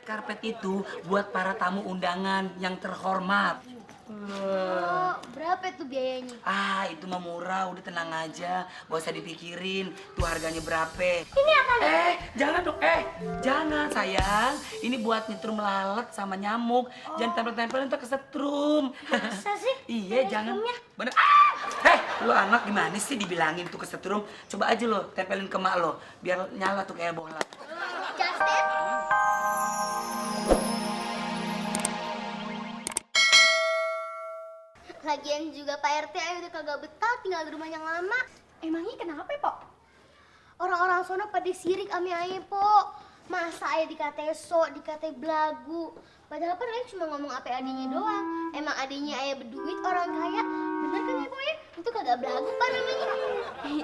karpet itu buat para tamu undangan yang terhormat. Oh, berapa itu biayanya? Ah, itu mah murah, udah tenang aja, gak usah dipikirin tuh harganya berapa. Ini apa? Jangan dong, jangan sayang. Ini buat nyetrum lalat sama nyamuk. Jangan tempel-tempelin ntar kesetrum. Masa sih? Iya, Ada jangan. setrumnya? Bener. Lu anak gimana sih dibilangin tuh kesetrum? Coba aja lo tempelin ke mak lo, biar nyala tuh kayak bola. Justin? Lagian juga Pak RT ayo udah kagak betah tinggal di rumah yang lama. Emangnya kenapa, Pok? Orang-orang sono pada sirik ame aye, Po. Masa aye dikatain so, dikatain belagu. Padahal kan aye cuma ngomong apa adanya doang. Emang adanya aye berduit orang kaya. Bener kan ya, Po ya? Itu kagak belagu Pak namanya.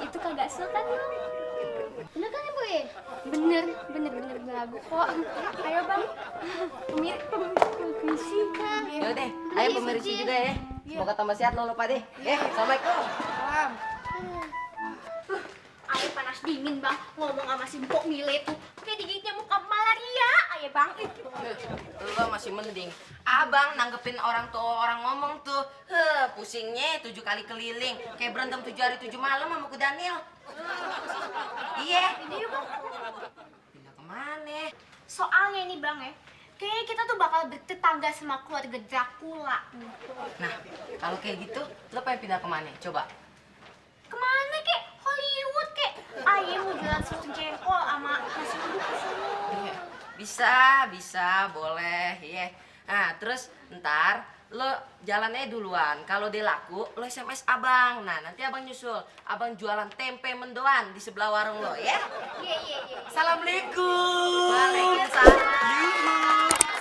Itu kagak kan lo? Bener kan ya, Po ya? Bener belagu kok. Ayo bang, permisi. Ya deh, ayo pemirsa juga ya. Semoga tambah sehat lo lupa deh. Assalamualaikum. Ayo panas dingin bang, ngomong sama si Mpok Mile tuh kayak digigit nyamuk malaria. Ayo bang. Lo masih mending. Abang nanggepin orang tuh orang ngomong tuh. Pusingnya 7 kali keliling. Kayak berantem 7 hari 7 malam sama ku Daniel. Iya. Jadi bang, Pindah kemana? soalnya ini bang ya, kayaknya kita tuh bakal bertetangga sama keluarga Dracula. Nah, kalau kayak gitu, lo pengen pindah kemana? Coba. Kemana kek? Hollywood kek? Ayo mau jualan susu jengkol sama nasi uduk di sana. Bisa, boleh, ya. Nah, terus ntar lo jalannya duluan. Kalau dia laku, lo SMS abang. Nah, nanti abang nyusul. Abang jualan tempe mendoan di sebelah warung lo, ya? Iya. Assalamualaikum. Waalaikumsalam. Yuhu,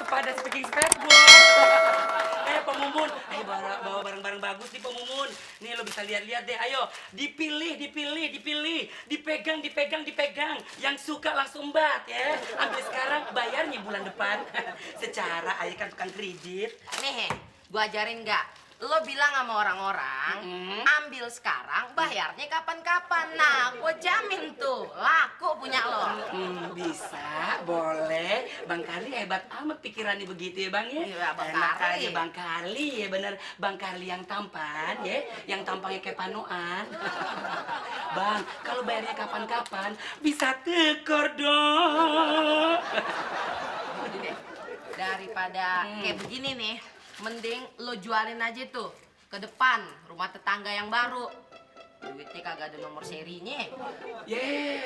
sepada speaking skateboard. Pak Mumun, ayo bawa barang-barang bagus nih Pak Mumun. Nih lo bisa lihat-lihat deh, ayo dipilih, dipegang. Yang suka langsung bat ya. Ambil sekarang, bayarnya bulan depan. Secara ayah kan tukang kredit. Nih, gua ajarin nggak? Lo bilang sama orang-orang, ambil sekarang, bayarnya kapan-kapan. Nah, gua jamin tuh, laku punya lo. Bisa, boleh. Bang Karli hebat amat pikirannya begitu ya Bang ya. Iya, Bang Enak Karli. aja Bang Karli ya bener. Bang Karli yang tampan ya, yang tampangnya kayak panoan. Bang, kalau bayarnya kapan-kapan bisa tekor dong. Udah deh, daripada kayak begini nih, mending lo jualin aja tuh ke depan rumah tetangga yang baru. Duitnya kagak ada nomor serinya.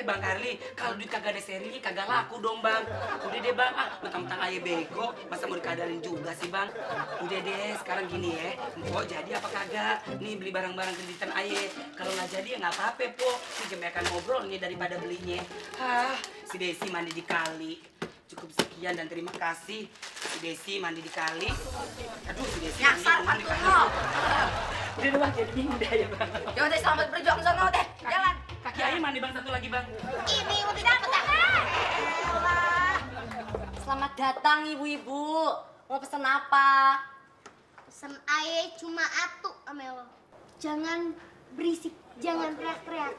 Bang Karli, kalau duit kagak ada serinya kagak laku dong Bang. Udah deh Bang, mentang-mentang ayah bego, masa mau dikadarin juga sih Bang. Udah deh, sekarang gini ya, Mpok jadi apa kagak? Nih beli barang-barang kreditan ayah. Kalau nggak jadi ya nggak apa-apa Pok. Ini kebanyakan ngobrol nih daripada belinya. Si Desi mandi di kali. Cukup sekian dan terima kasih. Si Desi mandi di kali. Aduh, si Desi Nyasar mandi di pantun kali. lo. Udah deh Bang, jadi pindah ya Bang. Yaudah deh, selamat berjuang sono deh. Jalan. Kaki ayah mandi Bang, satu lagi Bang. Ini udah dapet ya? Selamat datang ibu-ibu. Mau pesen apa? Pesen aye cuma atu ame lo. Jangan berisik, jangan teriak-teriak.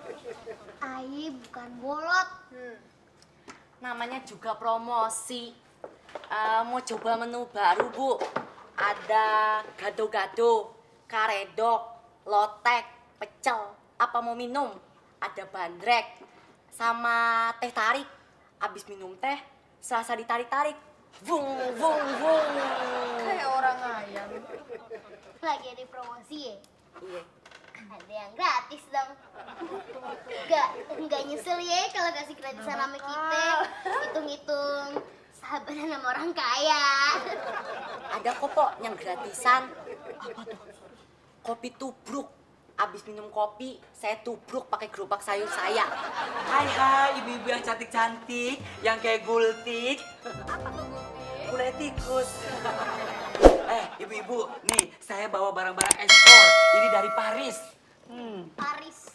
Aye bukan bolot. Namanya juga promosi. Mau coba menu baru bu. Ada gado-gado, karedok, lotek, pecel. Apa mau minum? Ada bandrek sama teh tarik. Abis minum teh, serasa ditarik-tarik. Vung. Kayak orang ayam. Lagi ada promosi ya? Iya. Ada yang gratis dong. Enggak nyesel ya kalau kasih gratisan sama kita. Hitung-hitung sahabatan sama orang kaya. Ada kok Pok, yang gratisan. Apa tuh? Kopi tubruk. Abis minum kopi, saya tubruk pakai gerobak sayur saya. Hai ibu-ibu yang cantik-cantik, yang kayak gultik. Apa tuh gue? Gulai tikus. Ibu-ibu, nih saya bawa barang-barang ekspor. Ini dari Paris. Paris,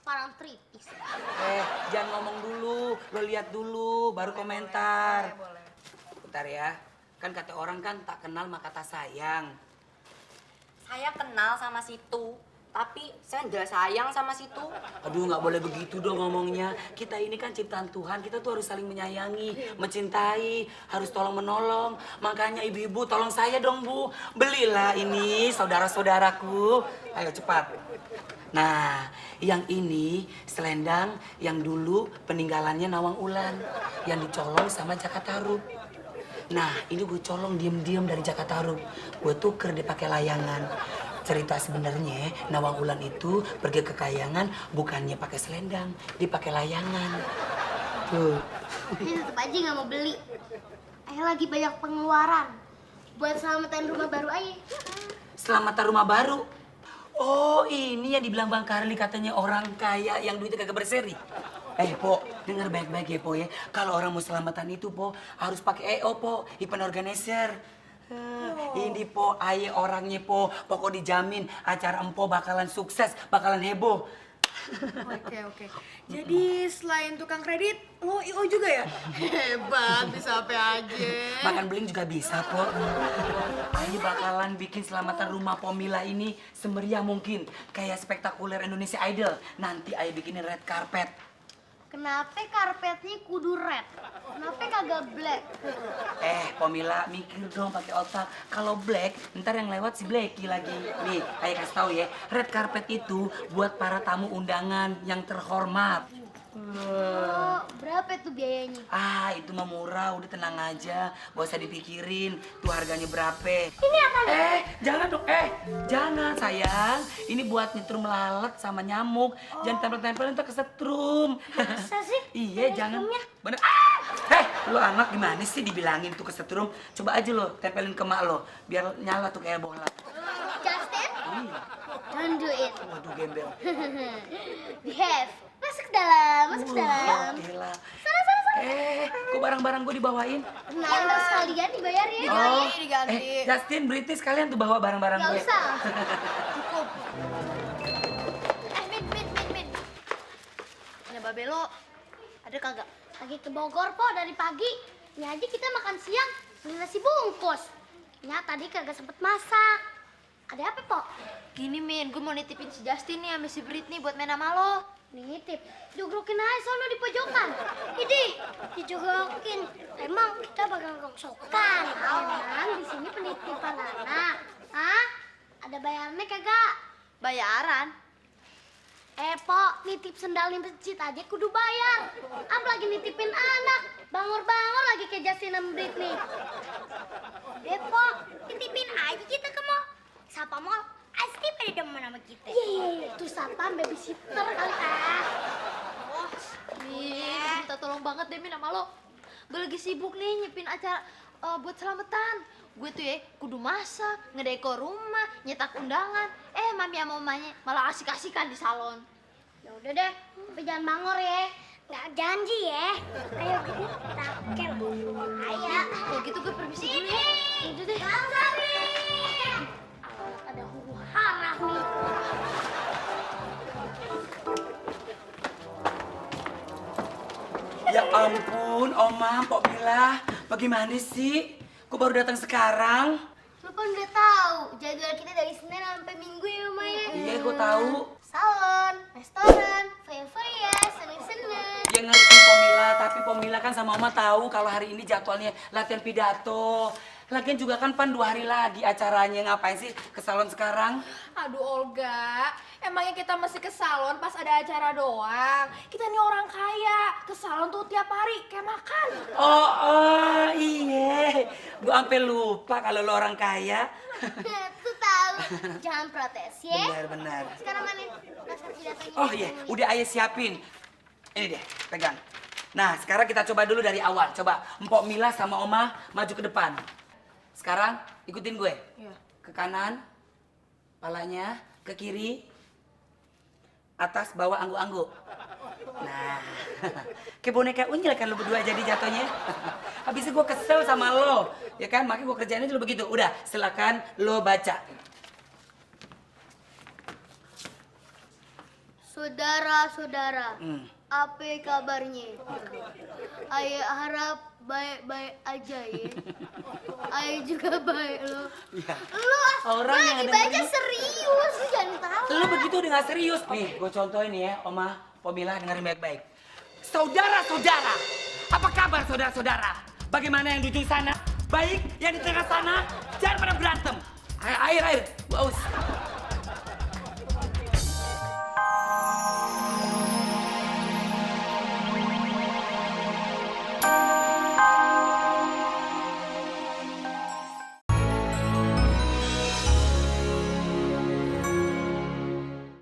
Parangtritis. Jangan ngomong dulu, lo lihat dulu, baru komentar. Boleh. Bentar ya, kan kata orang kan tak kenal maka tak sayang. Saya kenal sama situ, Tapi saya nggak sayang sama situ. Aduh, nggak boleh begitu dong ngomongnya. Kita ini kan ciptaan Tuhan, kita tuh harus saling menyayangi, mencintai, harus tolong menolong. Makanya ibu-ibu tolong saya dong Bu, belilah ini saudara-saudaraku. Ayo cepat. Nah, yang ini selendang yang dulu peninggalannya Nawang Ulan, yang dicolong sama Jaka Tarub. Nah, ini gue colong diem-diem dari Jaka Tarub. Gue tuker dia pakai layangan. Cerita sebenarnya Nawang Ulan itu pergi ke kayangan bukannya pakai selendang, dia pakai layangan. Tuh. Ini tetep aja nggak mau beli. Ayah lagi banyak pengeluaran buat selamatan rumah baru Ayah. Selamatan rumah baru. Oh, ini yang dibilang Bang Karli katanya orang kaya yang duitnya kagak berseri. Po, dengar baik-baik ya, Po ya. Kalau orang mau selamatan itu, Po, harus pakai EO, Po, event organizer. Ini Po, aye orangnya Po, pokok dijamin acara empo bakalan sukses, bakalan heboh. Oke. Jadi selain tukang kredit, lo IO juga ya? Hebat, bisa apa aja. Makan beling juga bisa, Po. Aye bakalan bikin selamatan rumah Pomila ini semeriah mungkin. Kayak spektakuler Indonesia Idol. Nanti aye bikinin red carpet. Kenapa karpetnya kudu red? Kenapa kagak black? Pomila mikir dong pakai otak. Kalau black, ntar yang lewat si Blacky lagi. Nih, ayo kasih tahu ya. Red carpet itu buat para tamu undangan yang terhormat. Oh, berapa tuh biayanya? Itu mah murah, udah tenang aja. Gak usah dipikirin, tuh harganya berapa. Ini apa? Jangan dong, jangan sayang. Ini buat nyetrum lalat sama nyamuk. Jangan tempel-tempel ntar kesetrum. Masa sih? Iya, jangan. Setrumnya? Bener. Lo anak gimana sih dibilangin tuh kesetrum? Coba aja lo tempelin ke mak lo, biar nyala tuh kayak bola. Justin? Iya. Don't do it. Waduh gembel. Behave. Masuk ke dalam, masuk ke dalam. Gila. Sana, sana, sana. Kok barang-barang gue dibawain? Yang harus sekalian dibayar ya. Diganti. Justin, British kalian tuh bawa barang-barang Gak gue. usah. Cukup. Min. Ada babe lo, ada kagak? Lagi ke Bogor, Po, dari pagi. Ini aja kita makan siang, beli nasi bungkus. Ya, tadi kagak sempet masak. Ada apa, Po? Gini Min, gue mau nitipin si Justin nih sama si Britney buat main sama lo. Nitip, jugrokin aja sono di pojokan. Idih, dijugrokin. Emang kita bakal rongsokan. Emang di sini penitipan anak. Hah? Ada bayarannya kagak? Bayaran? Po, nitip sendal di masjid aja kudu bayar. Apalagi nitipin anak. Bangor-bangor lagi ke Justin sama Britney. Po, nitipin aja kita ke mall. Sapa mall, pasti pada demen sama kita. Iya, itu sapam babysitter kali Min, minta tolong banget deh Min sama lo. Gue lagi sibuk nih nyepin acara buat selamatan. Gue tuh ya kudu masak, ngedekor rumah, nyetak undangan. Mami sama mamanya malah asik-asikan di salon. Ya udah deh, tapi jangan bangor ya. Nggak janji ya. Ayo kita kel. Ayo. Kalau gitu gue permisi dulu ya. Udah deh. Ada huru hara nih. Ya ampun, Oma, Pok Bila, bagaimana sih? Kok baru datang sekarang? Lu kan udah tahu jadwal kita dari Senin sampai Minggu ya, Maya. Iya, gue tahu. Salon, restoran, foya-foya, seneng-seneng. Ya ngerti Pomila, tapi Pomila kan sama Oma tahu kalau hari ini jadwalnya latihan pidato. Lagian juga kan Pan 2 hari lagi acaranya, ngapain sih ke salon sekarang? Aduh Olga, emangnya kita mesti ke salon pas ada acara doang? Kita nih orang kaya, ke salon tuh tiap hari kayak makan. Iya. Gue sampai lupa kalau lo orang kaya. Tuh tahu. Jangan protes ya. Benar. Sekarang mana naskah pidatonya? Oh iya, udah ayah siapin. Ini deh, pegang. Nah, sekarang kita coba dulu dari awal. Coba, Mpok Mila sama Oma maju ke depan. Sekarang ikutin gue. Iya. Ke kanan, palanya, ke kiri, atas, bawah, angguk-angguk. Nah, kayak boneka unyil kan lo berdua jadi jatuhnya. Habis itu gue kesel sama lo, ya kan? Makanya gue kerjainnya dulu begitu. Udah, silakan lo baca. Saudara-saudara, apa kabarnya? Ayah harap baik-baik aja ya. Ayah juga baik lo. Iya. Lu Orang yang lagi dengerin baca lu- serius, lu jangan tahu. Lu begitu udah gak serius. Nih, gue contohin nih ya, Oma, Pomila dengerin baik-baik. Saudara-saudara, apa kabar saudara-saudara? Bagaimana yang di ujung sana? Baik, yang di tengah sana, jangan pada berantem. Air, gue aus.